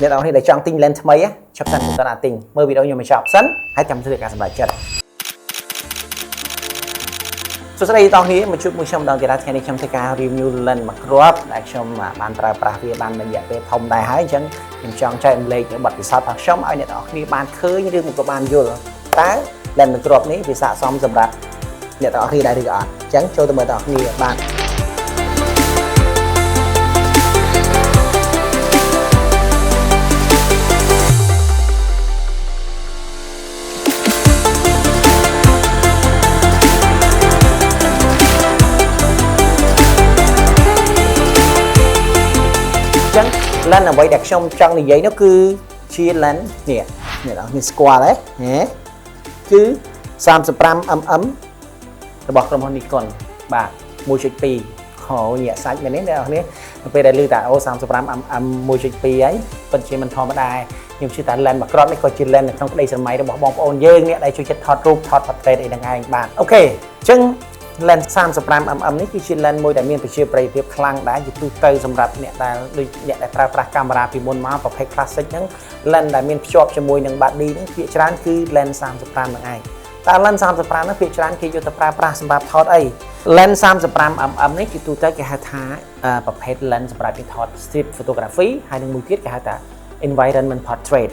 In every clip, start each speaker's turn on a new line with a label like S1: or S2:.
S1: អ្នកនរគ្នាដែលចង់ទិញ lens ថ្មីឈប់សិនកុំទាន់អាទិញមើលវីដេអូខ្ញុំឲ្យចប់សិនហើយចាំធ្វើការសម្រេចចិត្តសួស្តីដល់អ្នកគ្នាមកជួបមួយខ្ញុំម្ដងទៀតហើយថ្ងៃនេះខ្ញុំធ្វើការ review lens មួយគ្រាប់ដែលខ្ញុំបានប្រើប្រាស់វាបានរយៈពេលធំដែរហើយអញ្ចឹងខ្ញុំចង់ចែករំលែកនូវបទពិសោធន៍របស់ខ្ញុំឲ្យអ្នកនរគ្នាបានឃើញឬមកក៏បានយល់តើ lens មួយគ្រាប់នេះវាស័ក្តិសមសម្រាប់អ្នកទាំងអស់គ្នាដែរឬក៏អត់អញ្ចឹងចូលទៅមើលទាំងអស់គ្នាបាទ អញ្ចឹង lens អ្វីដែលខ្ញុំចង់និយាយនោះគឺជា lens នេះអ្នកនរគ្នាស្គាល់ទេហេគឺ 35 mm របស់ក្រុមហ៊ុន Nikon បាទ1.2ខោញាក់សាច់មែនទេអ្នកនរគ្នានៅពេលដែលឮតែអូ 35 mm 1.2ហើយពិតជាមិនធម្មតាខ្ញុំជឿថា lens មួយគ្រាប់នេះក៏ជា lens នៅក្នុងក្តីស្រមៃរបស់បងប្អូនយើងអ្នកដែលចូលចិត្តថតរូបថត portrait អីហ្នឹងឯងបាទ OK អញ្ចឹង lens 35 mm នេះគឺជា lens មួយដែលមានប្រជាប្រិយភាពខ្លាំងដែរជាទូទៅសម្រាប់អ្នកដែលដូចអ្នកដែលប្រើប្រាស់កាមេរ៉ាពីមុនមកប្រភេទ classic ហ្នឹង lens ដែលមានភ្ជាប់ជាមួយនឹង body ហ្នឹងភាគច្រើនគឺ lens 35ហ្នឹងឯងតើ lens 35ហ្នឹងភាគច្រើនគេយកទៅប្រើប្រាស់សម្រាប់ថតអី lens 35 mm នេះជាទូទៅគេហៅថាប្រភេទ lens សម្រាប់គេថត street photography ហើយនឹងមួយទៀតគេហៅថា environment portrait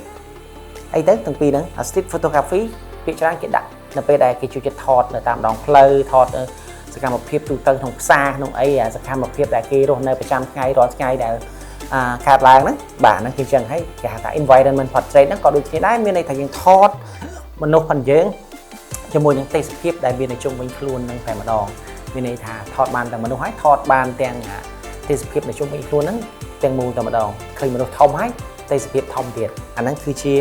S1: អីទៅទាំងពីរហ្នឹង street photography ភាគច្រើនគេដាក់នៅពេលដែលគេជួយចិត្តថតនៅតាមដងផ្លូវថតសកម្មភាពទូទៅក្នុងផ្សារក្នុងអីសកម្មភាពដែលគេរស់នៅប្រចាំថ្ងៃរាល់ថ្ងៃដែលកើតឡើងហ្នឹងបាទហ្នឹងគឺចឹងហើយគេហៅថា environment portrait ហ្នឹងក៏ដូចគ្នាដែរមានន័យថាយើងថតមនុស្សផងយើងជាមួយនឹងទេសភាពដែលមាននៅជុំវិញខ្លួននឹងតែម្ដងមានន័យថាថតបានទាំងមនុស្សហើយថតបានទាំងទេសភាពនៅជុំវិញខ្លួនហ្នឹងទាំងមូលតែម្ដងឃើញមនុស្សធំហើយទេសភាពធំទៀតអាហ្នឹងគឺជា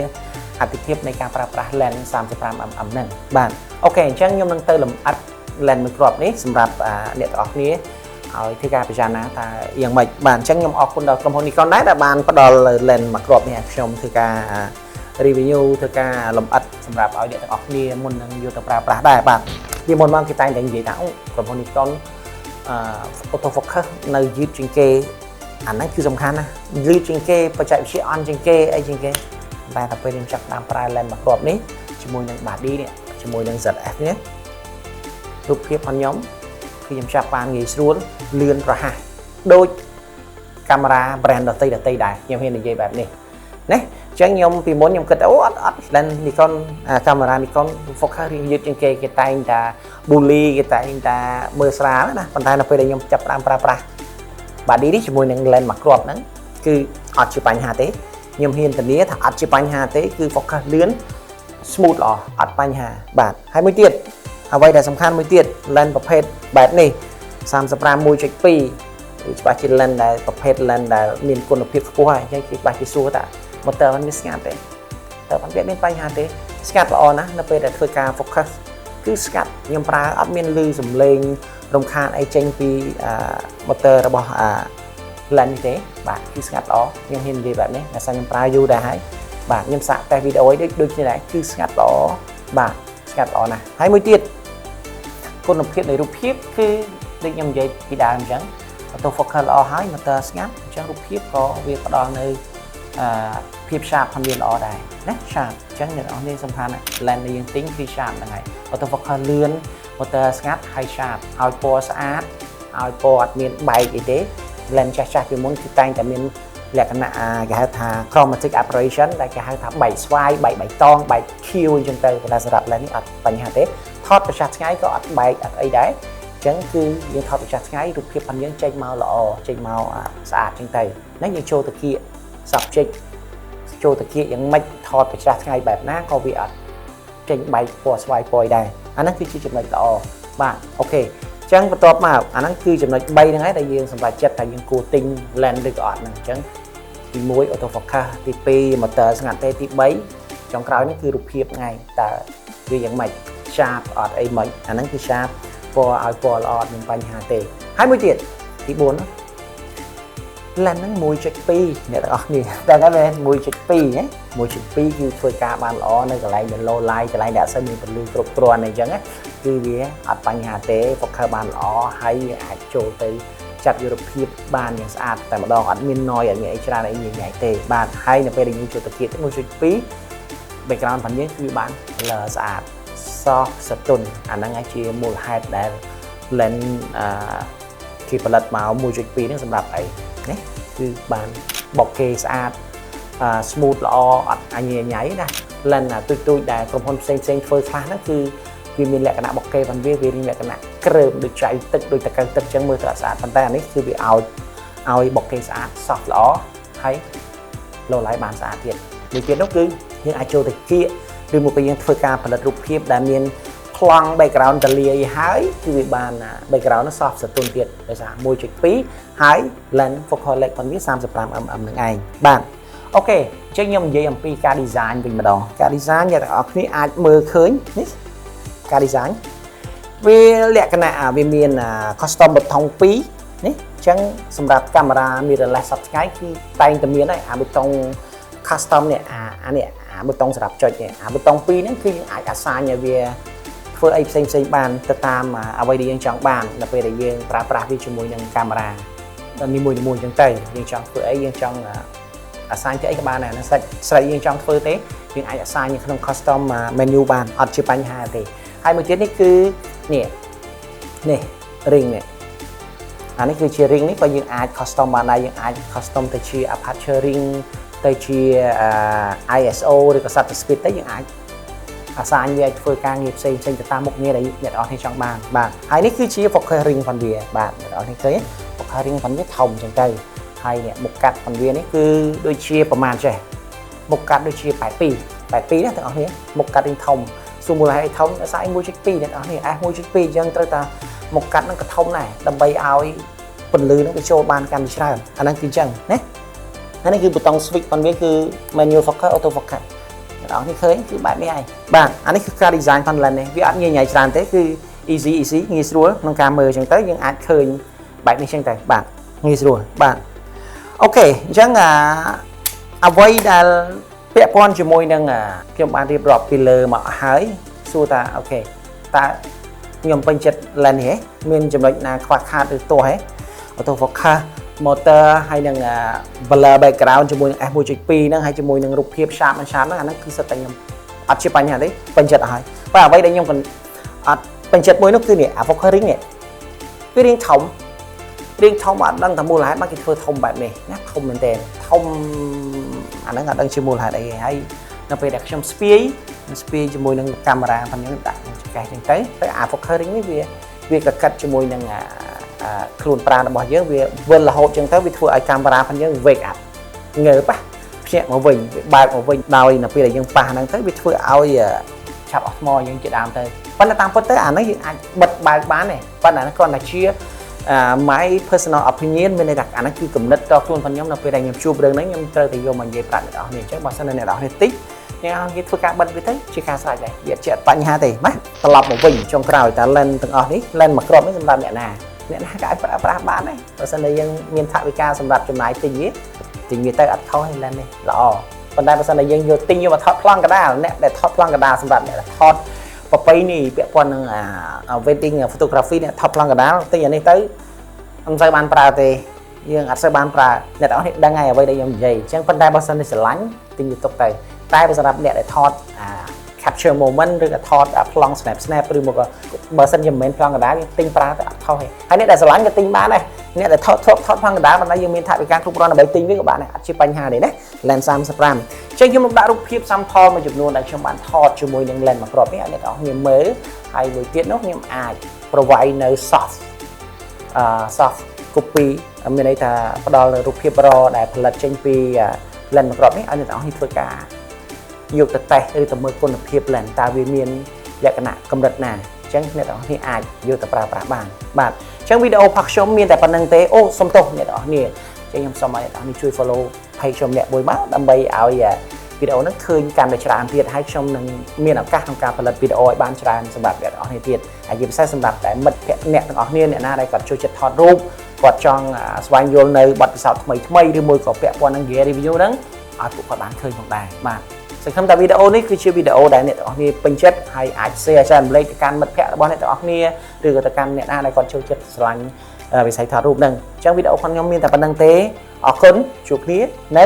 S1: អតិភិបនៃការប្រើប្រាស់ lens 35 mm ហ្នឹងបាទ OK អញ្ចឹងខ្ញុំនឹងទៅលម្អិត lens មួយគ្រាប់នេះសម្រាប់អ្នកទាំងអស់គ្នាឲ្យធ្វើការពិចារណាតើយ៉ាងម៉េចបាទអញ្ចឹងខ្ញុំអរគុណដល់ក្រុមហ៊ុន Nikon ដែរដែលបានផ្ដល់ lens មួយគ្រាប់នេះឲ្យខ្ញុំធ្វើការ review ធ្វើការលម្អិតសម្រាប់ឲ្យអ្នកទាំងអស់គ្នាមុននឹងយកទៅប្រើប្រាស់ដែរបាទពីមុនមកគេតែងតែនិយាយថាក្រុមហ៊ុន Nikon អឺ auto focus នៅយឺតជាងគេអាហ្នឹងគឺសំខាន់ណាស់យឺតជាងគេបច្ចេកវិទ្យាអន់ជាងគេអីជាងគេតែតែពេលខ្ញុំចាប់តាមប្រើ lens មួយគ្រាប់នេះជាមួយនឹង body នេះជាមួយនឹង ZF នេះរូបភាពរបស់ខ្ញុំគឺខ្ញុំចាប់បានងាយស្រួលលឿនរហ័សដូចកាមេរ៉ា brand ដទៃដទៃដែរខ្ញុំហ៊ាននិយាយបែបនេះណាអញ្ចឹងខ្ញុំពីមុនខ្ញុំគិតអូអត់អត់ lens Nikon កាមេរ៉ា Nikon focus រៀងយឺតជាងគេគេតែងតែ bully គេតែងតែមើលស្រាលណាប៉ុន្តែនៅពេលដែលខ្ញុំចាប់ផ្ដើមប្រើប្រាស់ body នេះជាមួយនឹង lens មួយគ្រាប់ហ្នឹងគឺអត់ជាបញ្ហាទេខ្ញុំហ៊ានធានាថាអត់ជាបញ្ហាទេគឺ focus លឿន smooth ល្អអត់បញ្ហាបាទហើយមួយទៀតអ្វីដែលសំខាន់មួយទៀត lens ប្រភេទបែបនេះ35 1.2វាច្បាស់ជា lens ដែលប្រភេទ lens ដែលមានគុណភាពខ្ពស់ហើយអញ្ចឹងគេច្បាស់ជាសួរថា motor มันវាស្ងាត់ទេតើมันវាមានបញ្ហាទេស្ងាត់ល្អណាស់នៅពេលដែលធ្វើការ focus គឺស្ងាត់ខ្ញុំប្រើអត់មានឮសំឡេងរំខានអីចេញពី motor របស់ lens នេះទេបាទគឺស្ងាត់ល្អខ្ញុំហ៊ាននិយាយបែបនេះដោយសារខ្ញុំប្រើយូរដែរហើយបាទខ្ញុំសាកតេស្តវីដេអូឲ្យដូចដូចគ្នាដែរគឺស្ងាត់ល្អបាទស្ងាត់ល្អណាស់ហើយមួយទៀតគុណភាពនៃរូបភាពគឺដូចខ្ញុំនិយាយពីដើមអញ្ចឹង auto focus ល្អហើយ motor ស្ងាត់អញ្ចឹងរូបភាពក៏វាផ្ដល់នៅអឺភាព sharp ផងវាល្អដែរណា sharp អញ្ចឹងអ្នកនរនេះសំខាន់ណា lens ដែលយើងទិញគឺ sharp ហ្នឹងហើយ auto focus លឿន motor ស្ងាត់ហើយ sharp ឲ្យពណ៌ស្អាតឲ្យពណ៌អត់មានបែកអីទេ lens ចាស់ចាស់ពីមុនគឺតែងតែមានលក្ខណៈគេហៅថា chromatic aberration ដែលគេហៅថាបែកស្វាយបែកបៃតងបែកខៀវអញ្ចឹងទៅប៉ុន្តែសម្រាប់ lens នេះអត់បញ្ហាទេថតប្រឆាំថ្ងៃក៏អត់បែកអត់អីដែរអញ្ចឹងគឺយើងថតប្រឆាំថ្ងៃរូបភាពរបស់យើងចេញមកល្អចេញមកស្អាតអញ្ចឹងទៅណាយើងចូលទៅគៀក subject ចូលទៅគៀកយ៉ាងម៉េចថតប្រឆាំថ្ងៃបែបណាក៏វាអត់ចេញបែកពណ៌ស្វាយពណ៌ដែរអាហ្នឹងគឺជាចំណុចល្អបាទ OK ចឹងបន្ទាប់មកអាហ្នឹងគឺចំណុច3ហ្នឹងហើយដែលយើងសម្រេចចិត្តថាយើងគួរទិញ lens ឬក៏អត់ហ្នឹងអញ្ចឹងទី1 auto focus ទី2 motor ស្ងាត់ទេទី3ចុងក្រោយនេះគឺរូបភាពថ្ងៃតើវាយ៉ាងម៉េច sharp អត់អីម៉េចអាហ្នឹងគឺ sharp ពណ៌ឲ្យពណ៌ល្អអត់មានបញ្ហាទេហើយមួយទៀតទី4 lens ហ្នឹង1.2អ្នកទាំងអស់គ្នាតែហ្នឹងមែន1.2ណា1.2គឺធ្វើការបានល្អនៅកន្លែងដែល low light កន្លែងដែលអត់សូវមានពន្លឺគ្រប់គ្រាន់អីចឹងណាគឺវាអត់បញ្ហាទេ focus បានល្អហើយយើងអាចចូលទៅ ចាប់យករូបភាពបានយ៉ាងស្អាតតែម្ដងអត់មាន noise អត់មានអីច្រើនអីញញ៉ៃទេបាទហើយនៅពេលដែលយើងចូលទៅគៀកទៅ1.2 background របស់យើងគឺបាន blur ស្អាត soft សតុនអាហ្នឹងហើយជាមូលហេតុដែល lens គេផលិតមក1.2ហ្នឹងសម្រាប់អីណាគឺបាន bokeh ស្អាត smooth ល្អអត់អញញ៉ៃណា lens អាទូចទូចដែលក្រុមហ៊ុនផ្សេងផ្សេងធ្វើខ្លះហ្នឹងគឺវាមានលក្ខណៈ bokeh ប៉ុន្តែវាមានលក្ខណៈក្រើមដូចចៃទឹកដូចតកៅទឹកចឹងមើលទៅអត់ស្អាតប៉ុន្តែអានេះគឺវាឲ្យឲ្យ bokeh ស្អាត soft ល្អហើយ low light បានស្អាតទៀតមួយទៀតនោះគឺយើងអាចចូលទៅគៀកឬមកក៏យើងធ្វើការផលិតរូបភាពដែលមានប្លង់ background តលាយហើយគឺវាបាន background នោះ soft សតុនទៀតដោយសារ1.2ហើយ lens focal length របស់វា 35 mm នឹងឯងបាទ OK អញ្ចឹងខ្ញុំនិយាយអំពីការ design វិញម្ដងការ design អ្នកទាំងអស់គ្នាអាចមើលឃើញនេះការ design វាលក្ខណៈវាមាន custom button 2នេះអញ្ចឹងសម្រាប់កាមេរ៉ា mirrorless សប្តាហ៍ថ្ងៃគឺតែងតែមានហើយអាប៊ូតុង custom នេះអាអានេះអាប៊ូតុងសម្រាប់ចុចនេះអាប៊ូតុង2ហ្នឹងគឺយើងអាច assign ឲ្យវាធ្វើអីផ្សេងផ្សេងបានទៅតាមអ្វីដែលយើងចង់បានដល់ពេលដែលយើងប្រើប្រាស់វាជាមួយនឹងកាមេរ៉ានីមួយៗអញ្ចឹងទៅយើងចង់ធ្វើអីយើងចង់ assign ទៅអីក៏បានដែរហ្នឹងស្រេចស្រេចយើងចង់ធ្វើទេយើងអាច assign នៅក្នុង custom menu បានអត់ជាបញ្ហាទេហើយមួយទៀតនេះគឺនេះនេះ ring នេះអានេះគឺជា ring នេះក៏យើងអាច custom បានដែរយើងអាច custom ទៅជា aperture ring ទៅជា ISO ឬក៏ shutter speed ទៅយើងអាច assign វាឲ្យធ្វើការងារផ្សេងផ្សេងទៅតាមមុខងារដែលអ្នកនរគ្នាចង់បានបាទហើយនេះគឺជា focus ring ផងវាបាទអ្នកនរគ្នាឃើញ focus ring ផងវាធំអញ្ចឹងទៅហើយនេះមុខកាត់ផងវានេះគឺដូចជាប្រហែលចេះមុខកាត់ដូចជា82 82ណាទាំងអស់គ្នាមុខកាត់នេះធំសួរមូលហេតុអីធំដោយសារ1.2អ្នកនរគ្នា F 1.2អញ្ចឹងត្រូវតាមុខកាត់ហ្នឹងក៏ធំដែរដើម្បីឲ្យពន្លឺហ្នឹងវាចូលបានកាន់តែច្រើនអាហ្នឹងគឺអញ្ចឹងណាហើយនេះគឺប៊ូតុង switch របស់វាគឺ manual focus, auto focus អ្នកនរគ្នាឃើញគឺបែបនេះហើយបាទអានេះគឺការ design ផង lens នេះវាអត់ងាយញ៉ៃច្រើនទេគឺ easy easy ងាយស្រួលក្នុងការមើលអញ្ចឹងទៅយើងអាចឃើញបែបនេះអញ្ចឹងទៅបាទងាយស្រួលបាទ OK អញ្ចឹងអាអ្វីដែលពាក់ព័ន្ធជាមួយនឹងខ្ញុំបានរៀបរាប់ពីលើមកហើយសួរថា OK តើខ្ញុំពេញចិត្ត lens នេះហ៎មានចំណុចណាខ្វះខាតឬទាស់ហ៎ auto focus motor ហើយនឹង blur background ជាមួយនឹង f1.2 ហ្នឹងហើយជាមួយនឹងរូបភាព sharp និង sharp ហ្នឹងអាហ្នឹងគឺសិតតែខ្ញុំអត់ជាបញ្ហាទេពេញចិត្តហើយបើអ្វីដែលខ្ញុំអត់ពេញចិត្តមួយនោះគឺនេះអា focus ring នេះវារៀងធំរៀងធំអត់ដឹងថាមូលហេតុមកគេធ្វើធំបែបនេះណាធំមែនទែនធំអាហ្នឹងអត់ដឹងជាមូលហេតុអីហើយនៅពេលដែលខ្ញុំស្ពាយស្ពាយជាមួយនឹងកាមេរ៉ាផងខ្ញុំដាក់ចង្កេះចឹងទៅទៅអា focus ring នេះវាវាកកាត់ជាមួយនឹងអាខ្លួនប្រាណរបស់យើងវាវិលរហូតចឹងទៅវាធ្វើឲ្យកាមេរ៉ាផងយើង wake up ងើបភ្ញាក់មកវិញវាបើកមកវិញដោយនៅពេលដែលយើងប៉ះហ្នឹងទៅវាធ្វើឲ្យឆាប់អស់ថ្មយើងជាដើមទៅប៉ុន្តែតាមពិតទៅអាហ្នឹងយើងអាចបិទបើកបានទេប៉ុន្តែអាហ្នឹងគ្រាន់តែជា my personal opinion មានន័យថាអាហ្នឹងគឺគំនិតតខ្លួនរបស់ខ្ញុំនៅពេលដែលខ្ញុំជួបរឿងហ្នឹងខ្ញុំត្រូវតែយកមកនិយាយប្រាប់អ្នកនរគ្នាអញ្ចឹងបើសិនជាអ្នកនរគ្នាតិចអ្នកនរគ្នាធ្វើការបិទវាទៅជាការស្រេចដែរវាអត់ជាបញ្ហាទេណាត្រឡប់មកវិញចុងក្រោយតើ lens ទាំងអស់នេះ lens មួយគ្រាប់នេះសម្រាប់អ្នកណាអ្នកណាក៏អាចប្រើប្រាស់បានដែរបើសិនជាយើងមានថវិកាសម្រាប់ចំណាយទិញវាទិញវាទៅអត់ខុសទេ lens នេះល្អប៉ុន្តែបើសិនជាយើងយកទិញយកមកថតប្លង់កដាលអ្នកដែលថតប្លង់កដាលសម្រាប់អ្នកដែលថតប្រពៃនេះពាក់ព័ន្ធនឹងអា wedding photography អ្នកថតប្លង់កដាលទិញអានេះទៅមិនសូវបានប្រើទេយើងអត់សូវបានប្រើអ្នកទាំងអស់នេះដឹងហើយអ្វីដែលខ្ញុំនិយាយអញ្ចឹងប៉ុន្តែបើសិនជាស្រឡាញ់ទិញវាទុកទៅតែបើសម្រាប់អ្នកដែលថតអា capture moment ឬក៏ថតប្លង់ snap snap ឬមកក៏បើសិនជាមិនមែនប្លង់កណ្ដាលយើងទិញប្រើទៅអត់ខុសទេហើយអ្នកដែលស្រឡាញ់ក៏ទិញបានដែរអ្នកដែលថតធ្លាប់ថតប្លង់កណ្ដាលប៉ុន្តែយើងមានថវិកាគ្រប់គ្រាន់ដើម្បីទិញវាក៏បានដែរអត់ជាបញ្ហាទេណា lens 35អញ្ចឹងខ្ញុំនឹងដាក់រូបភាព sample មួយចំនួនដែលខ្ញុំបានថតជាមួយនឹង lens មួយគ្រាប់នេះឲ្យអ្នកទាំងអស់គ្នាមើលហើយមួយទៀតនោះខ្ញុំអាច provide នៅ soft copy មានន័យថាផ្ដល់រូបភាព raw ដែលផលិតចេញពី lens មួយគ្រាប់នេះឲ្យអ្នកទាំងអស់គ្នាធ្វើការយកទៅតេស្តឬទៅមើលគុណភាព lens តើវាមានលក្ខណៈកម្រិតណាអញ្ចឹងអ្នកទាំងអស់គ្នាអាចយកទៅប្រើប្រាស់បានបាទអញ្ចឹងវីដេអូរបស់ខ្ញុំមានតែប៉ុណ្្នឹងទេអូសុំទោសអ្នកទាំងអស់គ្នាអញ្ចឹងខ្ញុំសូមឲ្យអ្នកទាំងអស់គ្នាជួយ follow page ខ្ញុំអ្នកមួយមកដើម្បីឲ្យវីដេអូហ្នឹងឃើញកាន់តែច្រើនទៀតហើយខ្ញុំនឹងមានឱកាសក្នុងការផលិតវីដេអូឲ្យបានច្រើនសម្រាប់អ្នកទាំងអស់គ្នាទៀតហើយជាពិសេសសម្រាប់តែមិត្តភក្តិអ្នកទាំងអស់គ្នាអ្នកណាដែលគាត់ចូលចិត្តថតរូបគាត់ចង់ស្វែងយល់នៅបទពិសោធន៍ថ្មីថ្មីឬមួយក៏ពាក់ព័ន្ធនឹង gear review ហ្នឹងឲ្យពួកគាត់បានឃើញផងដែរបាទសង្ឃឹមថាវីដេអូនេះគឺជាវីដេអូដែលអ្នកទាំងអស់គ្នាពេញចិត្តហើយអាច share ចែករំលែកទៅកាន់មិត្តភ័ក្តិរបស់អ្នកទាំងអស់គ្នាឬក៏ទៅកាន់អ្នកណាដែលគាត់ចូលចិត្តស្រឡាញ់ វិស័យថតរូបហ្នឹងអញ្ចឹងវីដេអូរបស់ខ្ញុំមានតែប៉ុណ្្នឹងទេអរគុណជួបគ្នានៅ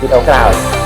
S1: វីដេអូក្រោយ។